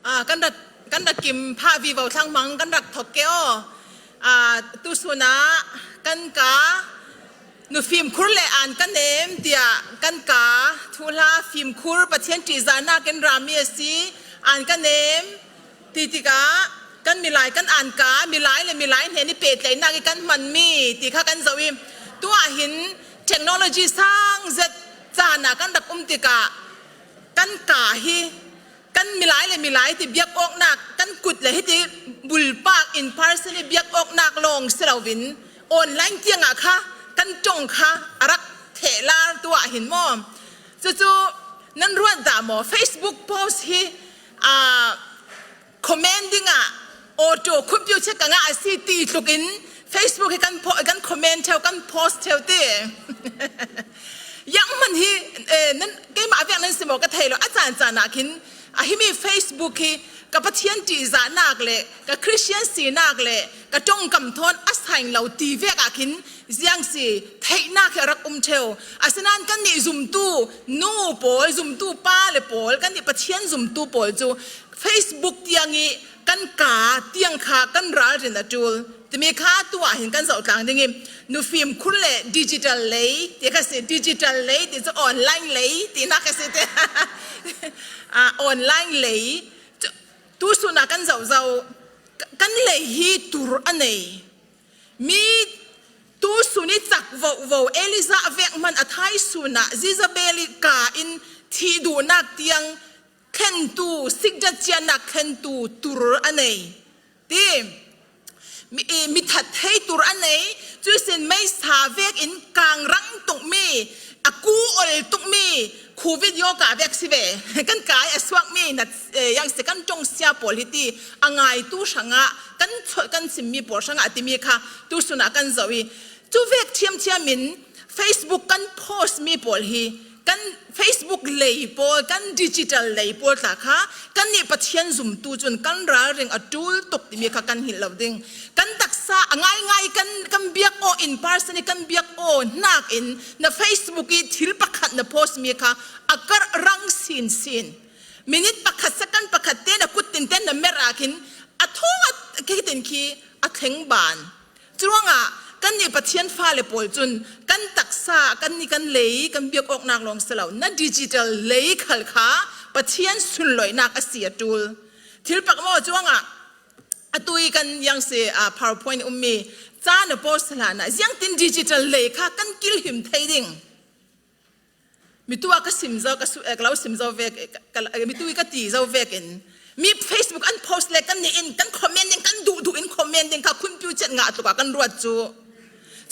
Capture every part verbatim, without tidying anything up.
Ah, kan rak, kan rak kim phah vivo thlang hmang kan rak thok ke aw. Ah, tu sunah kan ka nu fimkhur le an ka nem tiah kan ka thuhla fimkhur Pathian ṭihzahnak in rami a si an ka nem ti tikah kan milai kan an ka milai le milai hnen i pehtlaihnak i kan hmanmi ti kha kan zoh i tu ah hin technology sang zet caan ah kan rak um tikah kan ka hi kan milai le milai ti biak awknak kan kut le hiti bulpak in person i biak awknak lawng si loin online tiangah kha kan ṭong kha a rak thehlar tu ah hin maw? Cucu nan ruat dah maw? Facebook post hi, aa, comment dingah auto khumpiu check ka ngah a si ti tlukin Facebook hi kan po-, kan comment ṭheu, kan post ṭheu ti. Yang hman hi, eh, nan, keimah vek nan si maw ka thei lo, a caan caan ah khin, a himi Facebook hi ka Pathian ṭihzahnak le ka Christian sinak le ka ṭongkam thawn a saing lo ti vek ah khin ziang si theihnak hi a rak um ṭheu. Asinain kannih zumtu nu pawl, zumtu pa le pawl, kannih Pathian zumtu pawl cu Facebook tiang i kan ka tiang kha kan ralrin a ṭul. Timi kha tu ah hin kan zoh tlang ding i nu fimkhur le digital lei ti kha si, digital lei ti cu online lei tinak kha si te. Ah, online lei. Tu, tu sunah kan zoh zoh, ka-, kan lei hi tur a nei. Mi tu sun i cak vovo, Elijah vek hman a thaisun ah Jezebel i ka in thih duhnak tiang thlentu, sikdat ciannak thlentu tur a nei. Ti, mi, i, mi that thei tur a nei, cuihsin meisa vekin kangrang tukmi, a ku ol tukmi, Covid yoka vek si ve, kan kai a suakmi, na, eh, yang si kan ṭongsia pawl hi ti, a ngaitu hrangah, kan chawh, kan simmi pawl hrangah timi kha, tu sunah kan zoh i, cu vek ṭhiamṭhiam in Facebook kan post mi pawl hi, kan Facebook lei pawl, kan digital lei pawl tla kha, kannih Pathian zumtu cun kan ralring a ṭul tuk timi kha kan hilh lo ding. Kan taksa a ngaingai kan, kan biak aw in person i kan biak aw hnakin na Facebook i thil pakhat na post mi kha a karh rang sinsin. Minute pakhat, second pakhat te na kut tinte na merh ah khin a thawng a, khi tin khi a thleng ban. Curuangah kannih Pathian fale pawl cun kan taksa, kannih kan lei, kan biak awknak lawng si lo, na digital lei khal kha Pathian sunloihnak a si a ṭul. Thil pakhat maw cuangah atu i kan yang si, ah, PowerPoint ummi ca na post hlanah ziangtin digital lei kha kan kilhim thei ding? Mitu a ka sim zo, ka su-, eh, ka lo sim zo vek, eh, ka, ka, eh, mitu i ka ti zo vekin mi Facebook an post le kan nih in kan comment ding, kan duh duh in comment ding kha khunpiu cet ngah tluk ah kan ruat cu.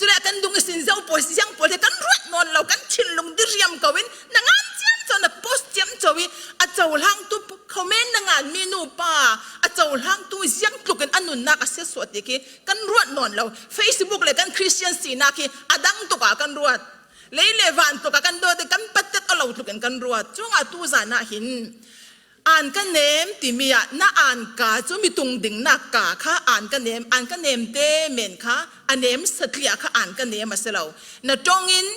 Cule kan dung i sin zo pawl, ziang pawl hi kan ruat nawn lo, kan thinlung diriam ko in na ngan ciamco, na post ciamco i a cohlang tu comment na ngan mi nu pa a cohlang tu ziang tluk in a nunnak a siatsuah ti khi kan ruat nawn lo. Facebook le kan Christian sinak hi a dang tuk ah kan ruat. Lei le van tuk ah kan dawt i kan patet a lo tluk in kan ruat. Cuangah tu zan ah hin an ka nem timi ah na an ka cu mi tung dingnak ka kha an ka nem, an ka nem te men kha a nem satliah kha an ka nem a si lo. Na ṭong in,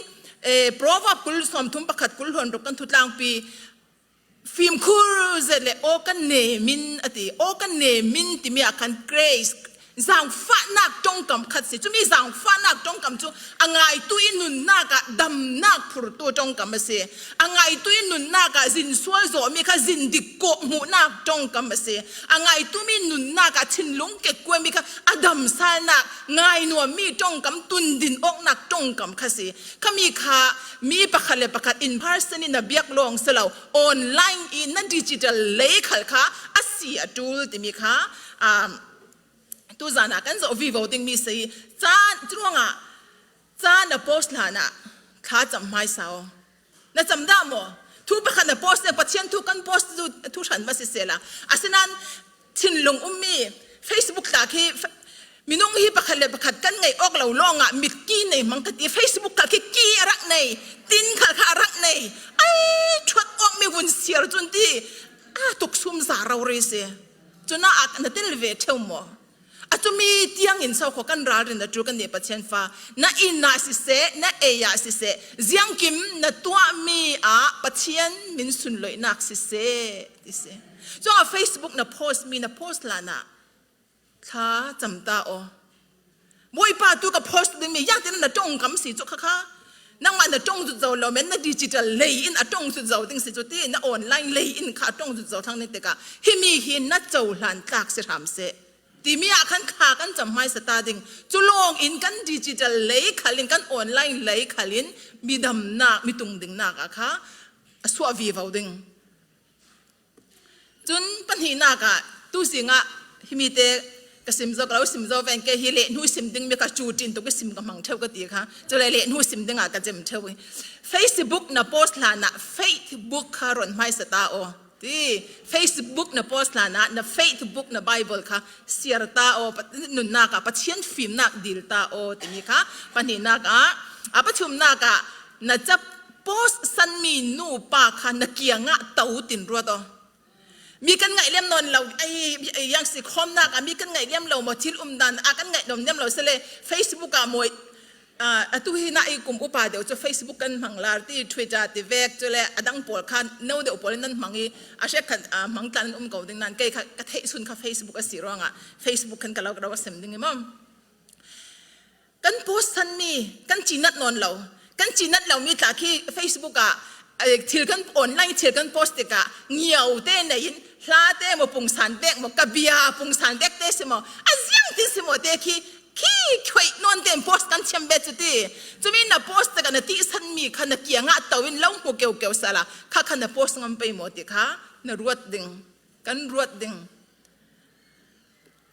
eh, Proverb kul sawmthum pakhat kul hluan ruk kan thutlangpi fimkhur zet le aw ka nem in a ti. Aw ka nem in timi ah khan grace, zangfahnak ṭongkam khat si. Cumi zangfahnak ṭongkam cu a ngaitu i nunnak ah damnak phurtu ṭongkam a si. A ngaitu i nunnak ah zin sual zawhmi kha zin dik kawh hmuhnak ṭongkam a si. A ngaitu mi nunnak ah thinlung kekkuami kha a damsalnak, ngainuammi ṭongkam, tundin awknak ṭongkam kha si. Khami kha mi pakhat le pakhat in person in na biak lawng si lo, online i na digital lei khal kha a si a ṭul timi kha, um, tu zan ah kan zoh vivo dingmi si. Ca, curuangah ca na post hlanah thla cam hmaisa aw. Na cam dah maw? Thu pakhat na post le Pathian thu kan post cu thu hran ma sisehla. Asinain thinlung ummi Facebook tla khi fa-, minung hi pakhat le pakhat kan ngaih awk lo lawngah mit ki nei hmang ka ti. Facebook khal khi ki a rak nei, tin khal kha a rak nei. Ai, ṭhuat awkmi vun siar cun ti a tuksum za rori si. Cunah a na tel ve ṭheu maw? A cumi tiangin so kho kan ralrin a ṭul kan nih Pathian fa. Na inn ah siseh, na ei ah siseh, ziangkim na tuahmi ah Pathian min sunloihnak siseh, ti si. Chuang a Facebook na post mi na post lana thla cam ta aw. Bawipa tu ka post ding mi yang tin na ṭong kam si chu kha kha. Nangmah na ṭong zut zo lo men na digital lei in a ṭong zut zo ding si chu ti na online lei in kha a ṭong zut zo thlang ni te ka. Hi mi hi na cho hlan tlak si hram se. Ti mi ah khan kha kan cam hmai sa ta ding. Chu lawng in kan digital lei khal in kan online lei khal in mi damnak, mi tung dingnak a kha a suah vivo ding. Chun pahnihnak ah tu zing ah hi mi te ka sim zo, ka lo sim zo ven ke hi leh hnu sim ding mi ka cu tin tuk i sim ka hmang theu ka ti kha. Cu le leh hnu sim ding ah ka cem theu i. Facebook na post hlan ah Facebook kha ron hmai sa ta aw. Ti, Facebook na post hlan ah na Facebook na Bible kha siar ta aw, pa-, nunnak ah Pathian fimnak dil ta aw, ti mi kha pahnihnak ah, a pathumnak ah na ca post san mi nu pa kha na kiangah to tin ruat aw. Mi kan ngaih lem nawn lo, ai, ai, yang si khawmnak ah mi kan ngaih lem lo maw, thil um dan ah kan ngaih nawn lem lo, sele Facebook ah maw, ah, atu hi na i kum upa deuh cu Facebook kan hmang lar ti, Twitter ti vek, cu le a dang pawl kha no deuh pawl in nan hmang i, a hrekkhat, ah, hmang tla nan um ko ding nan, kei kha ka theih sun kha Facebook a si ruangah, Facebook khan ka lo, ka lo a sem ding i maw? Kan post san mi, kan cinat nawn lo, kan cinat lo mi tla khi Facebook ah, eh, thil kan online, thil kan post tikah, ngiau te nei in, hla te maw, pungsan dek maw, ka bia pungsan dek te si maw, a ziang tin si maw te khi, khi khoih nawn tein post kan thiam bet cu ti. Cumi na post tikah na tihsan mi kha na kiangah to in lo hmu keukeu sala, kha kha na post ngam pei maw ti kha, na ruat ding, kan ruat ding.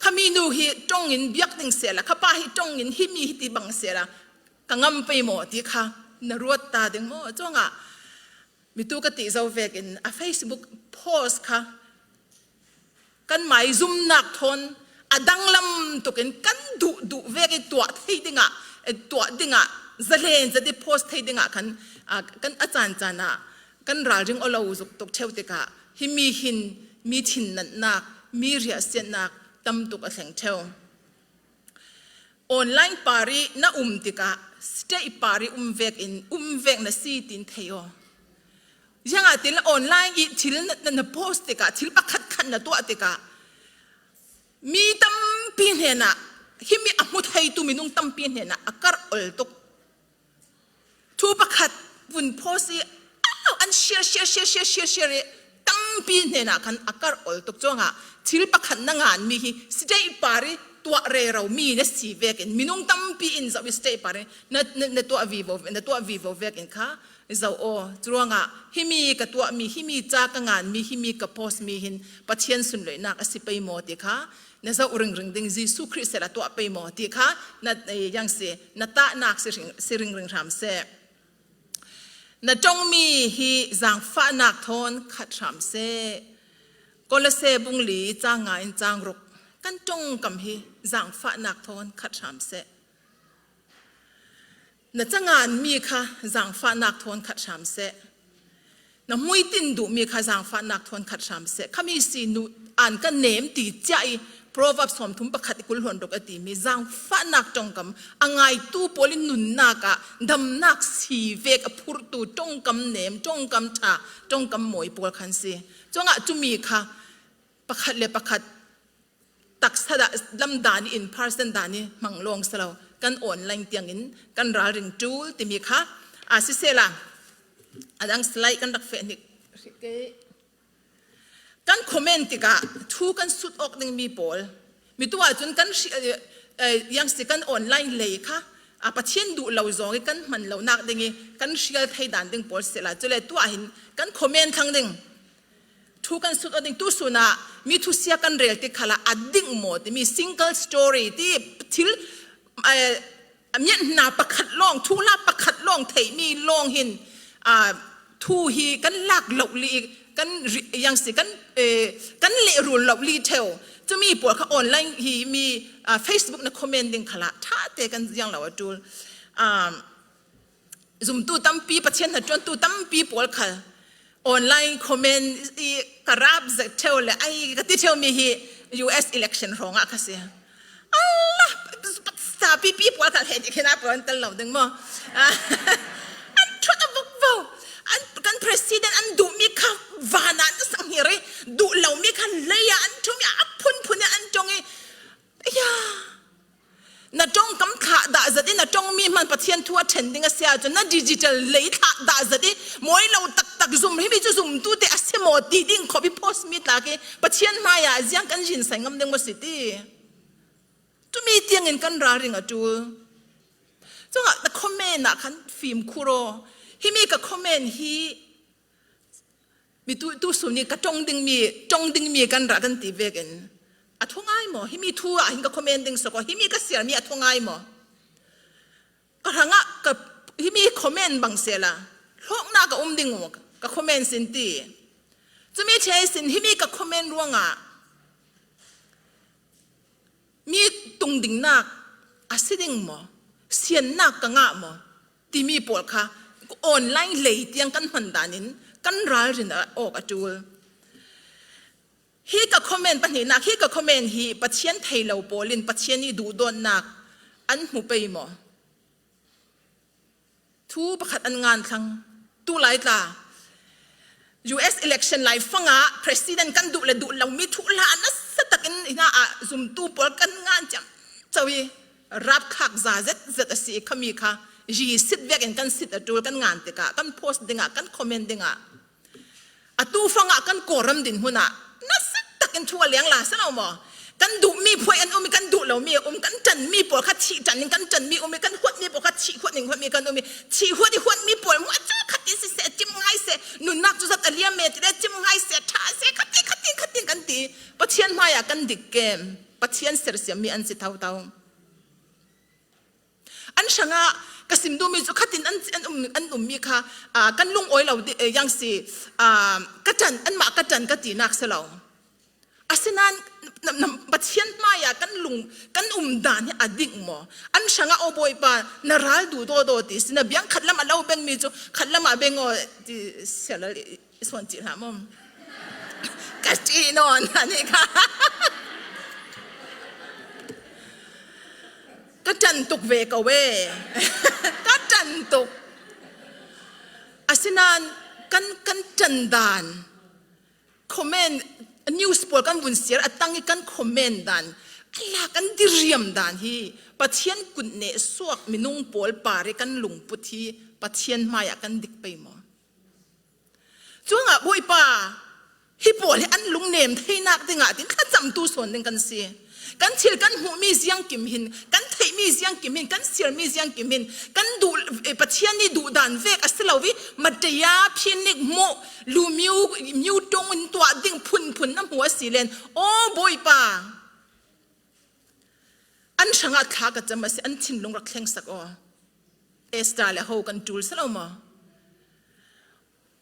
Kha mi nu hi ṭong in biak ding sela, kha pa hi ṭong in hi mi hi ti bang sela, ka ngam pei maw ti kha, na ruat ta ding maw? Cuangah, mi tu ka ti zo vekin, a Facebook post kha, kan maizumnak thawn, a danglam tukin kan duh, duh vek i tuah thei dingah, eh, tuah dingah, zalen zat i post thei dingah kan, ah, kan a caan caan ah, kan ralring aw lo zuk tuk theu tikah, hi mi hin mi thinnatnak, mi riahsiatnak tam tuk a thleng theu. Online par i na um tikah, state par i um vek in, um vek na si tin thei aw. Ziangahtile online i thil na, na, na post tikah, thil pakhat khat na tuah tikah, mi tampi hnenah, hi mi a hmu theitu minung tampi hnenah a karh ol tuk. Thu pakhat vun post i, au, an share, share, share i tampi hnenah khan a karh ol tuk cuangah, thil pakhat na ngan mi hi state par i tuah rero mi na si vekin, minung tampi in zoh i state par i na, na, na tuah vivo, na tuah vivo vekin kha zoh aw. Curuangah hi mi ka tuah mi, hi mi ca ka ngan mi, hi mi ka post mi hin Pathian sunloihnak a si pei maw ti kha, na zoh ringring ding, Jesuh Khrih sela tuah pei maw ti kha, na, eh, yang si, na tahnak si ring, si ringring hram seh. Na ṭong mi hi zangfahnak thawn khat hram seh. Kolose bung li cang nga in cang ruk. Kan ṭongkam hi zangfahnak thawn khat hram seh. Na ca ngan mi kha zangfahnak thawn khat hram seh. Na hmuitin duh mi kha zangfahnak thawn khat hram seh. Kha mi si nu an ka nem ti cia i Proverbs sawmthum pakhat i kul hluan ruk a ti mi zangfahnak ṭongkam a ngaitu pawl i nunnak ah damnak si vek a phurtu ṭongkam nem, ṭongkam ṭha, ṭongkam mawi pawl khan si. Cuangah cumi kha pakhat le pakhat taksa dah lam dan i in person dan i hmang lawng si lo, kan online tiangin kan ralring ṭul timi kha a sisela, a dang slide kan rak feh hnik. Kan comment tikah thu kan sut awk ding mi pawl, mi tu ahcun kan hri-, eh, eh, yang si kan online lei kha, a Pathian duh lo zong i kan hman lonak ding i kan hrial thei dan ding pawl sisela, cule tu ah hin kan comment thlang ding. Thu kan sut aw ding, tu sun ah mi thusia kan rel ti khalah a ding maw timi single story ti thil, eh, mianhna pakhat lawng, thuhla pakhat lawng theih mi lawng hin, ah, thu hi kan lak loh li, kan ri-, yang si kan, eh, kan lehrul loh li theu. Cumi pawl kha online hi mi, ah, Facebook na comment ding khalah ṭha te kan ziang lo a ṭul. Ah, zumtu tampi, Pathian hnaṭuantu tampi pawl khal online comment i ka rap zet theu le, ai, ka ti theu mi hi U S election hrawngah kha si. Allah, sa pipi pawl khal he ti khin a pawl an tel lo ding maw? An thut a vuk vo. An, kan president an duh mi kha van ah na sang hi rih. Duh lo mi khan lei ah an ṭhung i, a phunphun i an ṭong i, ya, na ṭongkam thlah dah zat i, na ṭong mi hman Pathian thu a ṭhen ding a si ahcun, na digital lei thlah dah zat i, mawi lo taktak zum, himi cu zumtu te a si maw ti ding khawh i post mi tlak i, Pathian hmai ah ziang kan zinsai ngam ding maw si ti. Cumi tiangin kan ralring a ṭul. Cungah na comment ah khan fim khur aw. Himi ka comment hi mi tu, tu sun i ka ṭong dingmi, ṭong dingmi kan rah kan ti vekin a thungai maw? Himi thu ah hin ka comment ding sawk aw. Himi ka siarmi a thungai maw? Ka hrangah ka, himi comment bang sehla hlawknak ka um ding uh, ka comment sin ti. Cumi ṭheh sin himi ka comment ruangah mi tungdingnak a si ding maw, siannak ka ngah maw timi pawl kha online lei tiang kan hman danin kan ralrin a awk a ṭul. Hi ka comment pahnihnak, hi ka comment hi Pathian thei lo pawl in Pathian i duhdawtnak an hmu pei maw? Thu pakhat an ngan thlang. Tu lai tla U S election lai fangah president kan duh le duh lomi thuhla nasa takin hna ah zumtu pawl kan ngan ciamco i, rapkhak za zetzet a si i, khami kha zi sit vekin kan sit a ṭul, kan ngan tikah kan post dingah, kan comment dingah, atu fangah kan Kawlram dinhmun ah nasa takin thu a leng la si lo maw? Kan duhmi phuai an um i, kan duh lomi a um, kan ṭanmi pawl kha thih ṭan in kan ṭanmi um i, kan huatmi pawl kha thih huat in huatmi kan um i, thih huat i huatmi pawl maw cu khat in siseh, cim ngai seh, nunnak cu zat a liam e ti le cim ngai seh, ṭha seh, khatin, khatin, khatin kan ti. Pathian hmai ah kan dik kem, Pathian sersiammi an si thotho. An hrangah ka sim duhmi cu khatin an, an um, an ummi kha, aa, kan lungawi lo dih, eh, yang si, aa, ka ṭan, anmah ka ṭan ka tinak si lo. Asinain na, na, Pathian hmai ah kan lung, kan um dan hi a ding maw? An hrangah, aw Bawipa, na ral duhdawt aw ti si, na biang khat lam a lo bengmi cu khat lam ah beng aw ti si a lo. I suan cih hlah maw? Ka ṭih nawn hna nih kha. Ka ṭan tuk ve ko e. Ka ṭan tuk. Asinain kan, kan ṭan dan, comment, news pawl kan vun siar a tang i kan comment dan, a la kan diriam dan hi Pathian kut neh suak minung pawl par i kan lungput hi Pathian hmai ah kan dik pei maw? Cuangah Bawipa, hi pawl hi an lungnem theinak dingah tin thlacamtu sawn ding kan si. Kan thil kan hmuhmi ziangkim hin, kan theihmi ziangkim hin, kan siarmi ziangkim hin, kan duh, eh, Pathian nih duh dan vek a si lo i, Mataya, Phoenix, Mo, Lumio, Mio Tong in tuah ding phunphun na hmu a si len, aw Bawipa, an hrangah thla ka cam a si, an thinlung rak thlengsak aw. Esther le ho kan ṭul si lo maw?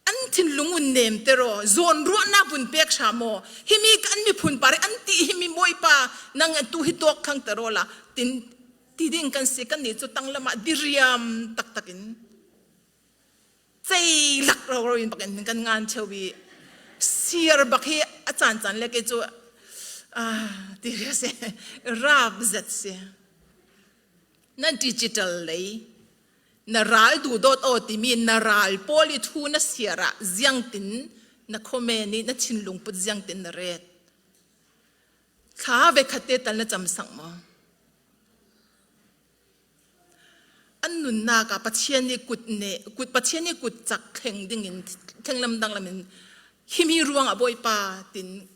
An thinlung un nemter aw, zawnruahnak vun pek hram aw. Himi kan miphun par i an ti, himi Bawipa, nang tu hi tawk thangter aw la, tin ti ding kan si, kannih cu tanglam ah diriam taktak in, ceilak roro in bak in kan ngan cheu i, siar bak hi a caan caan le kei cu, ah, ti ria si, rap zet si. Na digital lei, na ral duhdawt aw timi na ral pawl i thu na siar ah ziangtin na comment i na thinlung put ziangtin na ret? Thla ve khat te tal na camsak maw? An nunnak ah Pathian i kut ne, kut, Pathian i kut cak thleng dingin, thleng lamdang lamin, himi ruangah Bawipa tin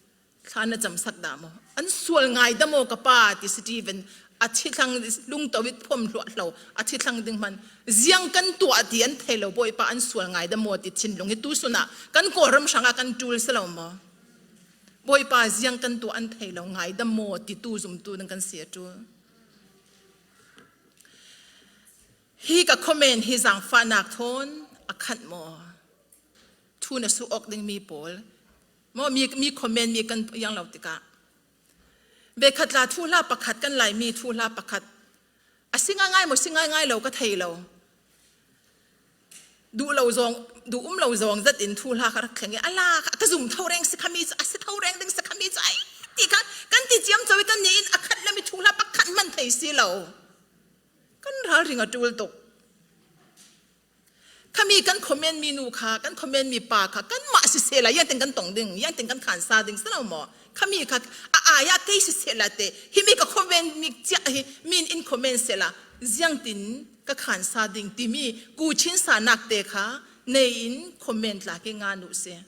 thla na camsak dah maw? An sual ngaidam aw ka Pa ti Stephen, a thi thlang, lungto i phom hluahhlo, a thi thlang ding hman, ziang kan tuah ti an thei lo, Bawipa an sual ngaidam aw ti thinlung hi tu sun ah kan Kawlram hrangah kan ṭul si lo maw? Bawipa ziang kan tuah an thei lo, ngaidam aw ti tu zumtu ding kan si a ṭul. Hi ka comment hi zangfahnak thawn a khanh maw? Thu na suh awk dingmi pawl maw, mi, mi comment mi kan yang lo tikah, ve khat tla thuhla pakhat, kan Laimi thuhla pakhat, a si ngaingai maw, si ngaingai lo ka thei lo. Duh lo zawng, duh um lo zawng zat in thuhla kha rak thleng i, a la kha ka zum tho reng si khami cu, a si tho reng ding si khami cu, ai, ti kha kan ti ciamco i, kan nih in a khat lam i thuhla pakhat hman thei si lo. Kan ralring a ṭul tuk. Khami kan comment mi nu kha, kan comment mi pa kha, kanmah siseh la, iangtin kan tong ding, iangtin kan khansa ding, si lo maw? Khami kha, a, a, ya kei siseh la te, himi ka comment mi ciah hi, min in comment seh la, ziangtin ka khansa ding, timi, kuchin sa nak te kha, nei in comment la ki nga nu se.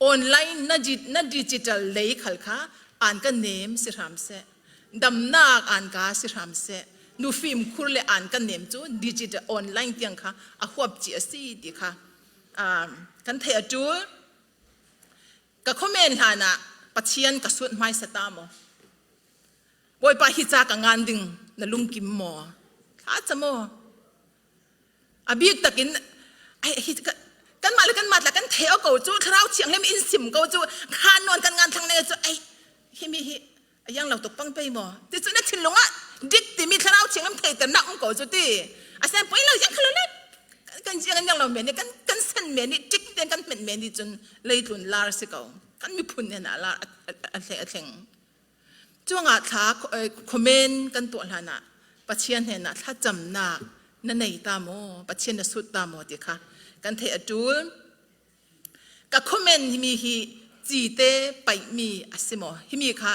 Online na di-, na digital lei khal kha, an ka nem si hram se. Damnak an ka si hram se. Nu fimkhur le an ka nem cu digital online tiang kha a huap ci a si ti kha, ah, kan theih a ṭul. Ka comment hlanah Pathian ka sut hmaisa ta maw? Bawipa hi ca ka ngan ding na lungkim maw? Thla ca maw? A bik takin, ai, hi, ka, kanmah le kanmah tla kan theih aw ko cu, Thlarau Thianghlim in sim ko cu, kha nawn kan ngan thlang nei cu, ai, himi hi a iang lo tuk pang pei maw? Ti cu na thinlung ah dik timi Thlarau Thianghlim theihternak um ko cu ti. A sen poi lo, ziang kha lo le, kan, kan ziang an iang lo men i, kan, kan sen men i, dik ten kan hmet men i cun leitlun lar si ko. Kan miphun hnenah lar a, a, a thleng, a thleng. Cuangah thla, eh, comment kan tuah hlanah Pathian hnenah thlacamnak na nei ta maw, Pathian na sut ta maw ti kha kan theih a ṭul. Ka comment himi hi cite paihmi a si maw? Himi kha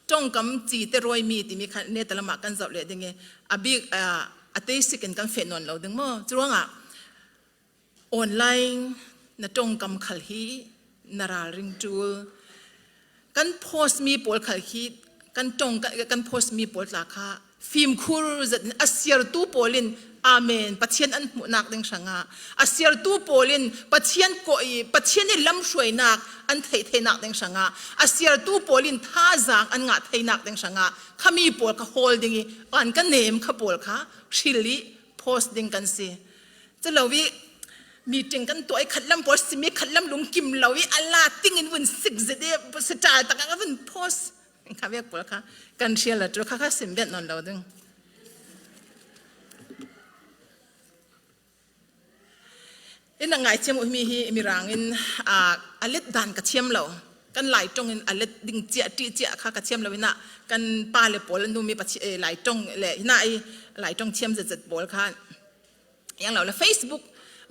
ṭongkam cite rawimi timi kha neta lamah kan zoh leh ding i a bik, ah, a teisik in kan feh nawn lo ding maw? Curuangah online na ṭongkam khal hi na ralring ṭul. Kan post mi pawl khal hi, kan ṭong, kan, kan post mi pawl tla kha fimkhur zet in a siartu pawl in amen, Pathian an hmuhnak ding hrangah, a siartu pawl in Pathian kawh i, Pathian i lamhruainak an theih theinak ding hrangah, a siartu pawl in thazaang an ngah theinak ding hrangah khami pawl kha hawl ding i an ka nem kha pawl kha hril i post ding kan si. Cu lo i meeting kan tuah i khatlam pawl sim i khatlam lungkim lo i a la ting in vun sik zet i sitar takah ka vun post. Kha vek pawl kha kan hrial a ṭul kha kha sim bet nawn lo ding. In a ngaithiam uh mi hi Mirang in, ah, a let dan ka thiam lo. Kan Laiṭong in a let ding ciah, ṭih ciah kha ka thiam lo in ah kan pa le pawl an numi Pathian, eh, Laiṭong le hin ah i Laiṭong thiam zetzet pawl kha. Iang lo le Facebook,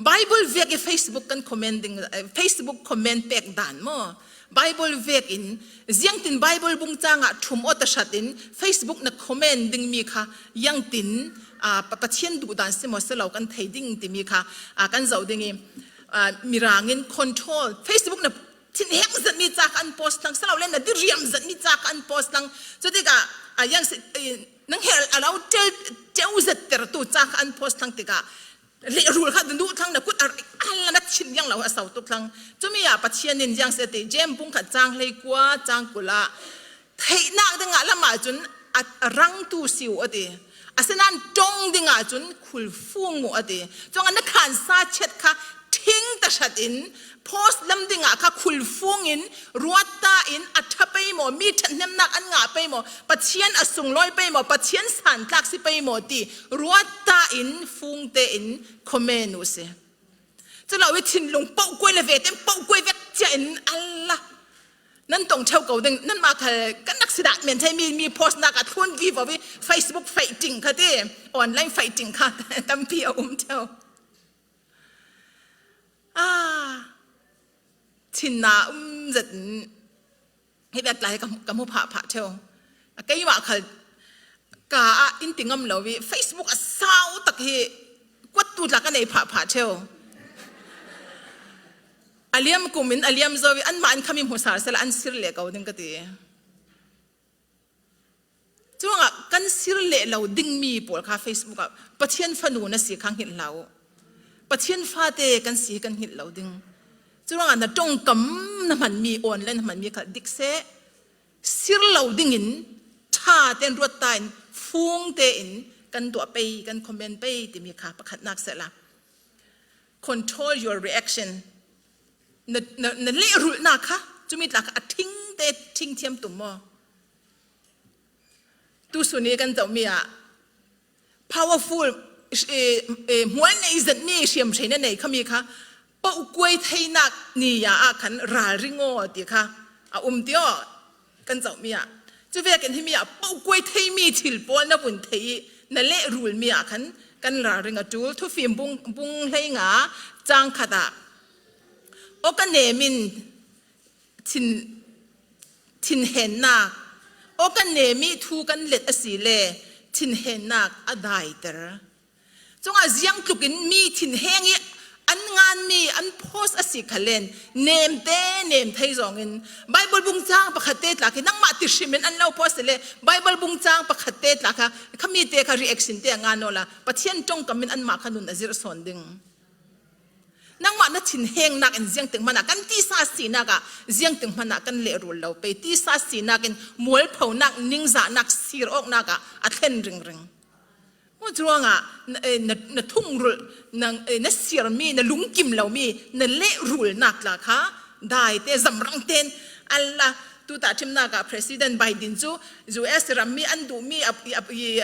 Bible vek i Facebook kan comment ding, eh, Facebook comment pek dan maw? Bible vek in, ziangtin Bible bung cangah ṭhum aw ta hrat in Facebook na comment ding mi kha, iangtin, ah, Pa-, Pathian duh dan si maw si lo kan thei ding timi kha, ah, kan zoh ding i, ah, Mirang in control, Facebook na thinheng zetmi ca kha an post thlang, si lo le na diriam zetmi ca kha an post thlang. Cutikah, ah, iang si, eh, nang hel a lo tel, teu zet tertu ca kha an post thlang tikah, lehrul kha duh thlang na kut a, a la na thin iang lo a sau tuk thlang. Cumi ah Pathian in ziang si a ti, James bung khat cang hleikua, cang kul ah, theihnak dingah lamah cun a, a rangtu si uh a ti. Asinain ṭong dingah cun khulfung uh a ti. Cuangah na khansa chet kha thing ta hrat in post lam dingah kha khulfung in ruat ta in a ṭha pei maw, mi ṭhathnemnak an ngah pei maw, Pathian a sunglawi pei maw, Pathian santlak si pei maw ti ruat ta in fung tein comment uh si. Cu lo i thinlung poh kuai le ve tein poh kuai vek cia in a la. Nan tong ṭheu ko ding, nanmah khal kan rak si dah men thei mi, mi post nak a thlun vivo i Facebook fighting kha ti, online fighting kha tampi a um ṭheu. Ah, thinna um zet in hi bek lai ka, ka hmu phah phah ṭheu. A keimah khal ka ah in ti ngam lo i Facebook a sau tak hi kuattu tla ka nei phah phah ṭheu. A liam kum in a liam zo i anmah in khami hmu sal sela an sir leh ko ding ka ti. Cuangah kan sir leh lo dingmi pawl kha Facebook ah Pathian fanu na si kha hngilh hlah uh. Pathian fate kan si kan hngilh lo ding. Curuangah na ṭongkam na hmanmi, online na hmanmi kha dik seh, sir lo dingin ṭha tein ruat ta in fung tein kan tuah pei, kan comment pei timi kha pakhatnak sehla. Control your reaction. Na, na, na lehrulhnak kha, cumi tla kha a ṭhingte ṭhingthiam tum maw? Tusun i kan zohmi ah powerful, eh, eh, hmual nei zetmi hriamhrei na nei khami kha, pohkuai theinak ni ah khan ralring aw ti kha a um ti aw kan zohmi ah. Cuvekin himi ah pohkuai theimi thil pawl na vun thei i na lehrulmi ah khan Kan ralring a ṭul, Thufim bung, bung hleinga chang khatah, aw ka nemin thin, thinhennak, aw ka nemi thu kan let a si le thinhennak a daiter. Chungah ziangtlukin mi thinheng ih an ngan mi an post a si khalen nemte nem thei zawngin Bible bung chang pakhatte tlak hi nangmah ti hrimin an lo post le Bible bung chang pakhatte tlak kha, kha mite kha reaction te a ngan awla Pathian ṭawngkamin anmah kha nun a zirh sawn ding. Nangmah na thinhengnak in ziangteng hmanah kan tisa sinak ah ziangteng hmanah kan lehrul lo pei, tisa sinak in mualphonak, ningzahnak, sir awknak ah a thlen ringring. Maw, curuangah na, eh, na, na thungrulh, na, eh, na sirmi, na lungkim lomi, na lehrulnak tla kha daite, zamrangten an la. Tuta ṭhimnak ah President Biden cu U S rammi an duhmi a, a, a,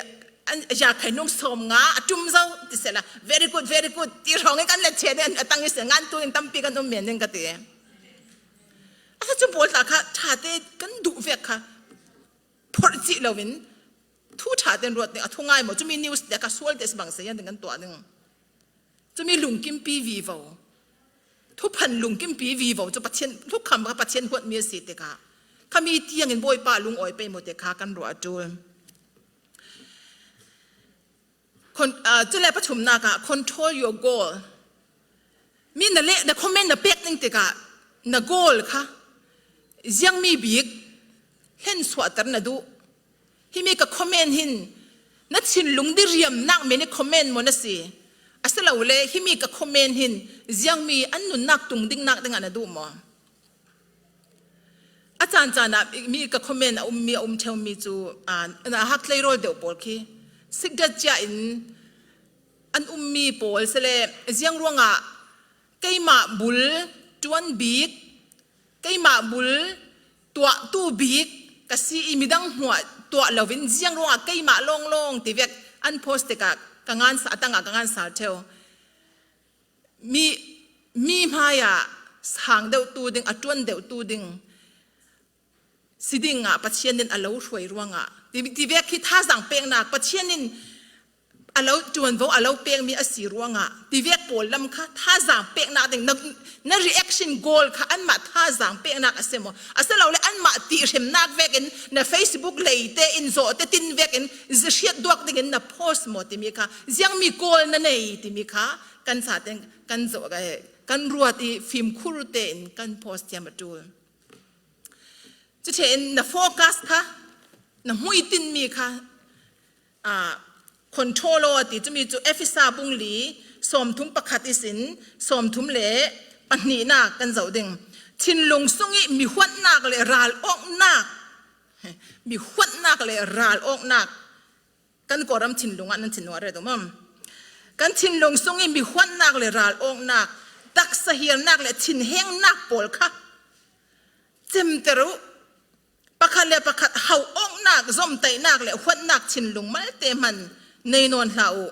an, a, ya khainung sawm nga a ṭum zo ti sehla, very good, very good ti hrawngin kan let cheh ding, a tang i se ngan tu in tampi kan um men ding ka ti. A cu pawl tla kha ṭhate kan duh vek kha phorh cih loin thu ṭha ten ruat ding, a thungai maw? Cumi news te kha sual te si bang se yan ding kan tuah ding. Cumi lungkimpi vivo, thuphan lungkimpi vivo cu Pathian, thukham kha Pathian huatmi a si tikah kha mi tiangin Bawipa lungawi pei maw te kha kan ruah a ṭul. Con-, ah, cule pathumnak ah control your goal. Mi na le, na comment na pek ding tikah na goal kha ziangmi bik hlensuahter na duh. Himi ka comment hin na thinlung diriamnak men i comment maw na si? Asilole himi ka comment hin ziangmi an nunnak tung dingnak dingah na duh maw? A caan caan ah mi ka comment a ummi, a um ṭheumi cu, aa, na hak tleirawl deuh pawl khi sikdat cia in an ummi pawl sile, ziang ruangah keimah bul ṭuan bik, keimah bul tuahtu bik ka si i midang hmuah tuah loin ziang ruangah keimah lawnglawng ti vek an post tikah ka ngansa, a tangah ka ngansa ṭheu. Mi, mi hmaiah sang deuhtu ding, a ṭuan deuhtu ding si dingah Pathian in a lo hruai ruangah ti, ti vek khi thazaang peknak, Pathian in a lo ṭuanvo a lo pekmi a si ruangah ti vek pawl lam kha thazaang peknak ding, na, na reaction goal kha anmah thazaang peknak a si maw? Asilole anmah tihremnak vekin na Facebook leite in zawhte tin vekin zihriat duak dingin na post maw timi kha, ziangmi goal na nei timi kha kan sa ten kan zoh, kan ruat i fimkhur tein kan post thiam a ṭul. Cutin na focus kha, na hmuitinmi kha, aa, control aw a ti. Cumi cu Efesa bung li sawmthum pakhat ihsin sawmthum le pahnihnak kan zoh ding. Thinlung sungih mi huatnak le ral awknak, mi huatnak le ral awknak. Kan Kawlram thinlung ah nan thinlung a ret um am? Kan thinlung sungih mi huatnak le ral awknak, taksa hiarnak le thinhengnak pawl kha cemter uh. Pakhat le pakhat hauh awknak, zomtaihnak le huatnak thinlung malte hman nei nawn hlah uh.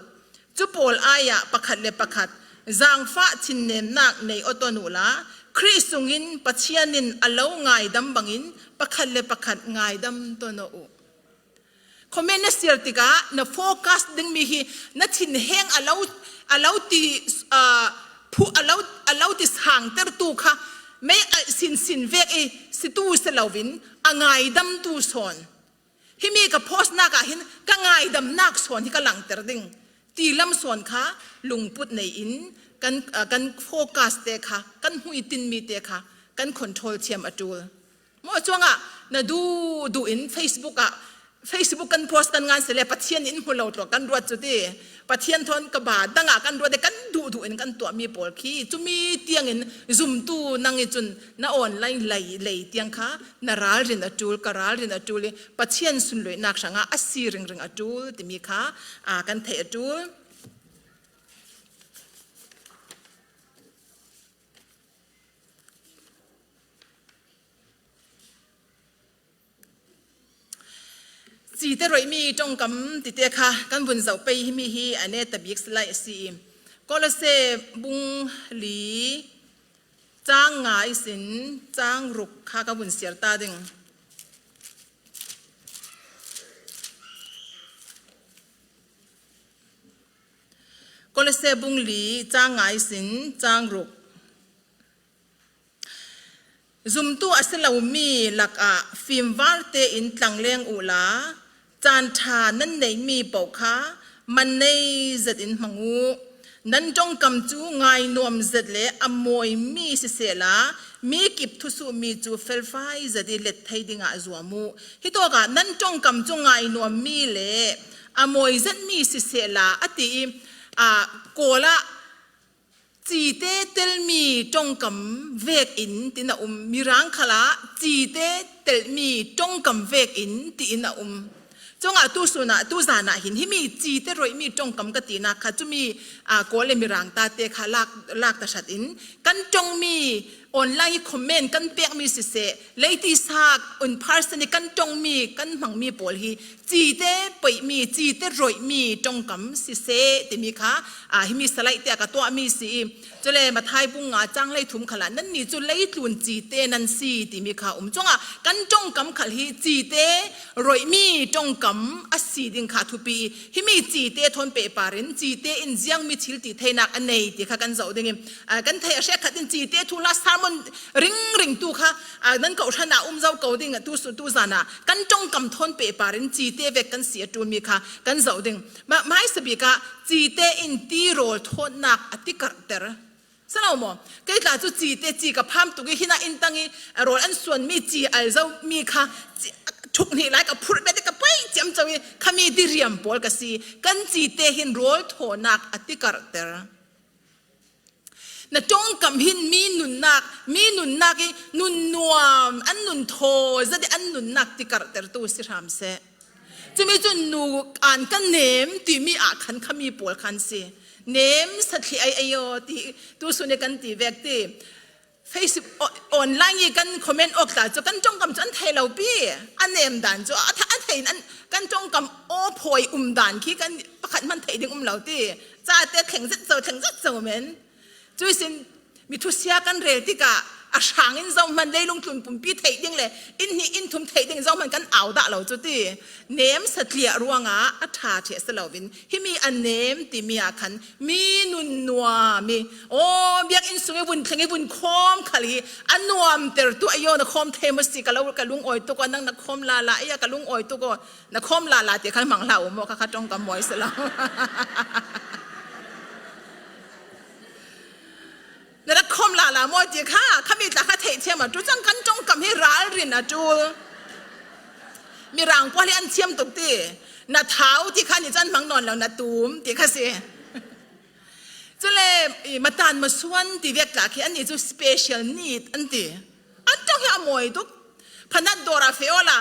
Cu pawl ai-ah pakhat le pakhat zaangfah thinnemnak nei aw tawn uhla, Khrih sungin Pathian in a lo ngaidam bangin pakhat le pakhat ngaidam tawn aw uh. Comment na siar tikah na focus dingmi hi na thinheng a lo, a lo ti, aa, phu-, a lo, a lo ti sangtertu kha mei a sinsin vek i situ si loin a ngaidamtu sawn. Himi ka postnak ah hin ka ngaidamnak sawn hi ka langter ding ti lam sawn kha lungput nei in kan, aa, kan focus te kha, kan hmuitinmi te kha kan control thiam a ṭul. Maw cuangah na duh duh in Facebook ah, Facebook kan post kan ngan sile Pathian in hmu lo tlawk kan ruat cu ti. Pathian thawn ka ba dangah kan ruat i kan duh duh in kan tuahmi pawl khi cumi tiangin zumtu nang i cun na online lei, lei tiang kha na ralrin a ṭul, ka ralrin a ṭul i Pathian sunloihnak hrangah a si ringring a ṭul timi kha, aa, kan theih a ṭul. Cite roihmi ṭongkam tite kha kan vun zoh pei himi hi a neta bik si lai a si i, Kolose bung li cang nga ihsin cang ruk kha ka vun siar ta ding. Kolose bung li chang nga isin chang ruk. Zumtu a si lo mi lakah fimvarte in tlangleng uhla, caan ṭha nan neih mi paoh kha man nei zet in hmang uh. Nan ṭongkam cu ngai nuam zet le a mawi mi sisehla, mi kip thusuh mi cu felfai zet i let thei dingah zuam uh. Hitawkah nan ṭongkam cu ngai nuam mi le a mawi zet mi sisehla a ti i, aa, Kawl ah cite telmi ṭongkam vekin tin a um. Mirang khalah cite telmi ṭongkam vekin tiin a um. Cuangah tu sunah, tu zanah hin himi cite roihmi ṭongkam ka tinak kha cumi, aa, Kawl le Mirang tate kha lak, lak tahratin kan ṭongmi, online i comment kan pekmi siseh, leitisa in person i kan ṭongmi, kan hmangmi pawl hi cite peihmi, cite roihmi ṭongkam siseh timi kha, aa, himi Salai te ah ka tuahmi si i, cule Matthai bung nga chang leithum khalah nannih cu leitlun cite nan si timi kha um. Cuangah kan ṭongkam khal hi cite roihmi ṭongkam a si ding kha thupi i, himi cite thawn pehpar in cite in ziangmi thil ti theinak a nei ti kha kan zoh ding i, aa, kan theih a hrekkhat in cite thuhla sermon ringring tu kha, aa, nan kohhran ah um zo ko ding, tu su, tu zanah kan ṭongkam thawn pehpar in cite vek kan si a ṭulmi kha kan zoh ding. Ma, hmaisabik ah cite in ti rawl thawtnak a ti karhter. Si lo maw? Kei tla cu cite ci ka pham tuk i, hinah inn tang i rawl an suanmi ci al zomi kha ci, ṭhuk hnih lai ka phurh bet i ka paih ciamco i, khami diriam pawl ka si. Kan cite hin rawl thawnak a ti karhter. Na ṭongkam hin mi nunnak, mi nunnak i nun nuam, an nun thaw zet i an nunnak ti karhtertu si hram seh. Cumi cu nu an ka nem timi ah khan khami pawl khan si. Nem sa thli ai ai aw ti, tu sun i kan ti vek ti. Facebook o-, online i kan comment awk tla cu kan ṭongkam cu an thei lo pi. A nem dan cu a, tha-, a thei in an, kan ṭongkam aw phawi um dan khi kan pakhat hman theih ding um lo ti. Cate thleng zet zo, thleng zet zo men. Cuihsin mi thusia kan rel tikah a hrang in zohman leilung tlun pumpi theih ding le inn hnih inn thum theih ding zohman kan au dah lo cu ti. Nem satliah ruangah a ṭha ṭheh si loin himi a nem timi ah khan mi nun nuam i, aw, biakinn sung i vun thleng i vun khawm khal hi a nuamtertu a yaw na khawm thei maw si ka lo, ka lungawi tuk aw, nang na khawm lala ei a ka lungawi tuk aw, na khawm lala ti khan hmang hlah u maw, kha kha ṭongkam mawi si lo. Na rak khawm lala maw ti kha, khami tla kha theih thiam a ṭul cang, kan ṭongkam hi ralrin a ṭul. Mirang pawl hi an thiam tuk ti, na thau ti kha ni cun hmang nawn lo, na tum ti kha si. Cule, i, matan masuan ti vek tla khi annih cu special need an ti. An ṭong hi a mawi tuk. Phanat dawr ah feh awla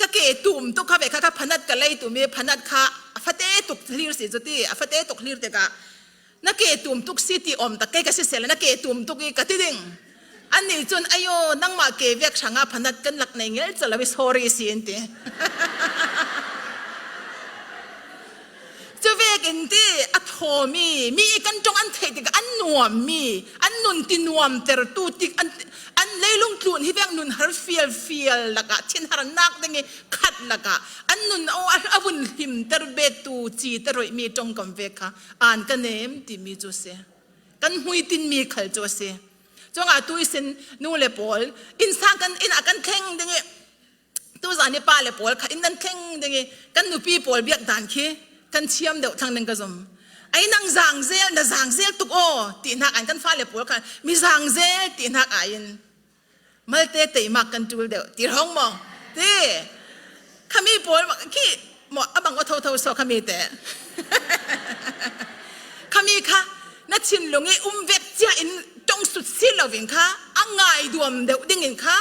ka ke tum tuk kha ve kha, kha phanat ka lei tum i phanat kha a fate tuk hlir si cu ti, a fate tuk hlir tikah na ke tum tuk si ti awm tak kei ka si seh le na ke tum tuk i ka ti ding. Annih cun, "Ayo, nangmah ke vek hrangah phanat kan lak nei ngelcel lo i sorry," si an ti. Cu vekin ti a thawmi, mi i kan ṭong an theih tikah an nuammi, an nun ti nuamtertu tik an, an leilung tlun hi vek nun har fialfial lakah, thinhar nak ding i khat lakah, an nun aw a, a vun hlimter bettu cite roihmi ṭongkam vek kha an ka nem timi cu a si. Kan hmuitinmi khal cu a si. Cuangah tu ihsin nu le pawl, innsang kan, inn ah kan thleng ding i, tuzan i pa le pawl kha inn nan thleng ding i, kan nupi pawl biak dan khi kan thiam deuh thlang ding ka zum. Ai nang zangzel, na zangzel tuk aw, tihnak ai kan fale pawl kha mi zangzel tihnak ai in malte teimak kan ṭul deuh ti hrawng maw? Ti. Khami pawl khi maw a bang aw thotho saw khami te. Khami kha na thinlung i um vek cia in ṭong sut si lo in kha a ngai duam deuh ding in kha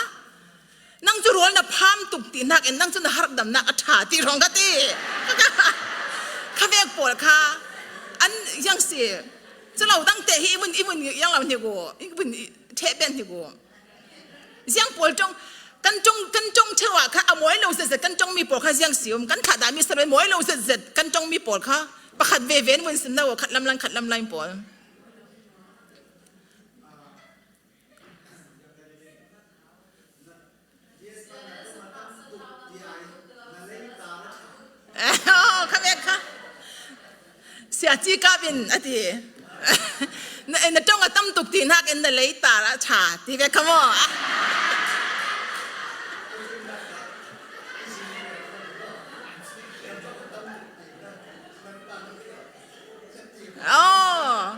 nang cu rawl na pham tuk tihnak in nang cu na harhdamnak a ṭha ti hrawng ka ti. Kha vek pawl kha an ziang si. Cu lo dang te hi i vun, i vun yang lo hnik u, i vun i ṭheh ben hnik u. Ziang pawl ṭong, kan ṭong, kan ṭong ṭheu ah kha a mawi lo zetzet kan ṭongmi pawl kha ziang si um, kan thlah dahmi ser mawi lo zetzet kan ṭongmi pawl kha pakhat veve in vun sim lo, khat lamlain, khat lamlain pawl. Kha vek kha. A ci kap in a ti. Na, na ṭong a tam tuk ti nak in na lei ta ra ṭha ti ve kha maw. Oh.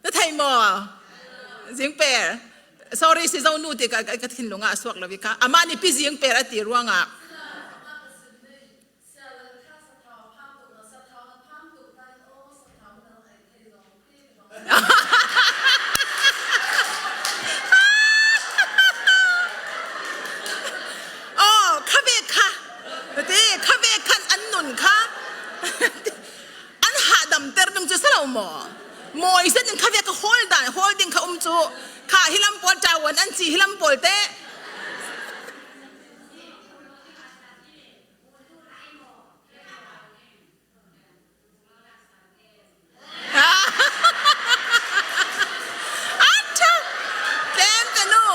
Na thei maw? Zing per. Sorry, si zo nu ti ka, ka, ka thinlung ah a suak lo i kha. Amani pi zing per a ti ruangah. Oh, kha ve kha. Te, kha ve khan an nun kha. An hahdamter ding chu si lo maw? Mawi zet in kha ve kha hawl dan, hawl ding kha um chu. Kha hi lam pawl tawan an ci hi lam pawl te. Acha! Kem ka nu.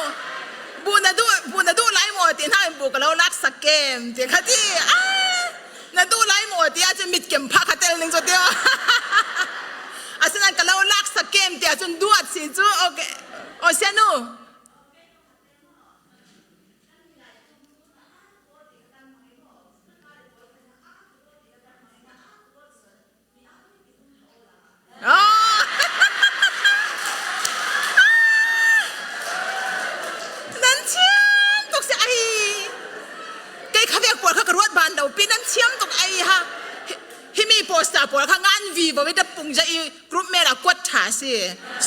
Bu na duh, bu na duh lai maw ti hna in bu ka lo laksak kem ti kha ti. Ah! Na duh lai maw ti ahcun mit kem phah kha tel ning cu ti. Asinain ka lo laksak kem ti ahcun duat si cu. Okay. Oh, sianu. Ah! Nan thiam tuk si ai. Kei kha vek pawl kha ka ruat ban lo pi nan thiam tuk ai ha. Hi, hi mi poster pawl kha ngan vivo i da pung ja i group mel a kuat ṭha si.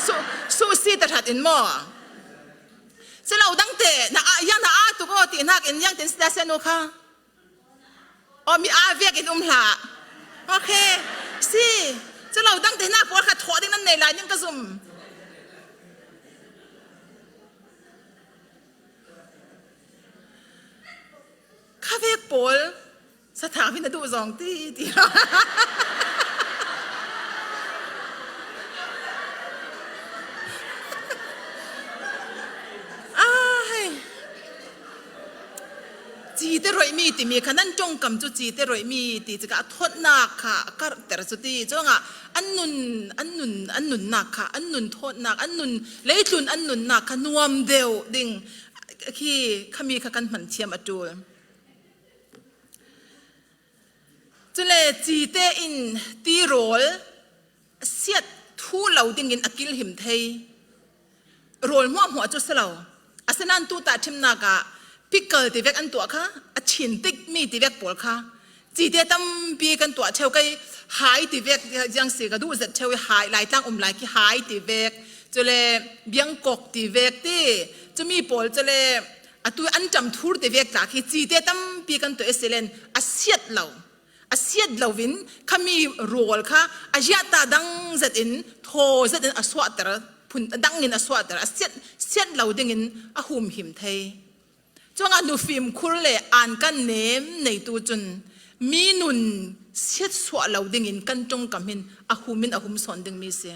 Su, su si ta ṭhat in maw? Si lo dang te, na a, yang na a tuk aw ti nak in yang tin si ta sianu kha. Aw, mi aa vek in um hlah. Okay. Si. Cu lo dang te hna pawl kha thawh ding nan nei lai ning ka zum. Kha vek pawl sathau hi na duh zong ti, ti. Ah, hei. Cite roihmi timi kha nan ṭongkam cu cite roihmi ti cika a thotnak kha a karhter cu ti. Cuangah an nun, an nun, an nunnak kha, an nun thotnak, an nun, leitlun an nunnak kha nuam deuh ding khi khami kha kan hman thiam a ṭul. Cule cite in tirawl a siat thu lo dingin a kilhim thei. Rawl hmuahhmuah cu si lo. Asinain tu tahṭhimnak ah pickle tivek an tuah kha, a chin tikmi tivek pawl kha. Cite tampi kan tuah ṭheu kei, hai tivek ziang si ka duh zet ṭheu i hai, Laitlang um lai khi hai tivek, cule biangkok tivek ti, cumi pawl cule atu an ṭam thur tivek tla khi cite tampi kan tuah i si len a siat lo. A siat loin khami rawl kha a ziahta dang zetin, thaw zetin a suahter, phun dangin a suahter, a siat, siat lo dingin a humhim thei. Cuangah nufim khur le an kan nem neitu cun mi nun siatsuah lo dingin kan ṭongkam hin a hum in a hum sawn dingmi si.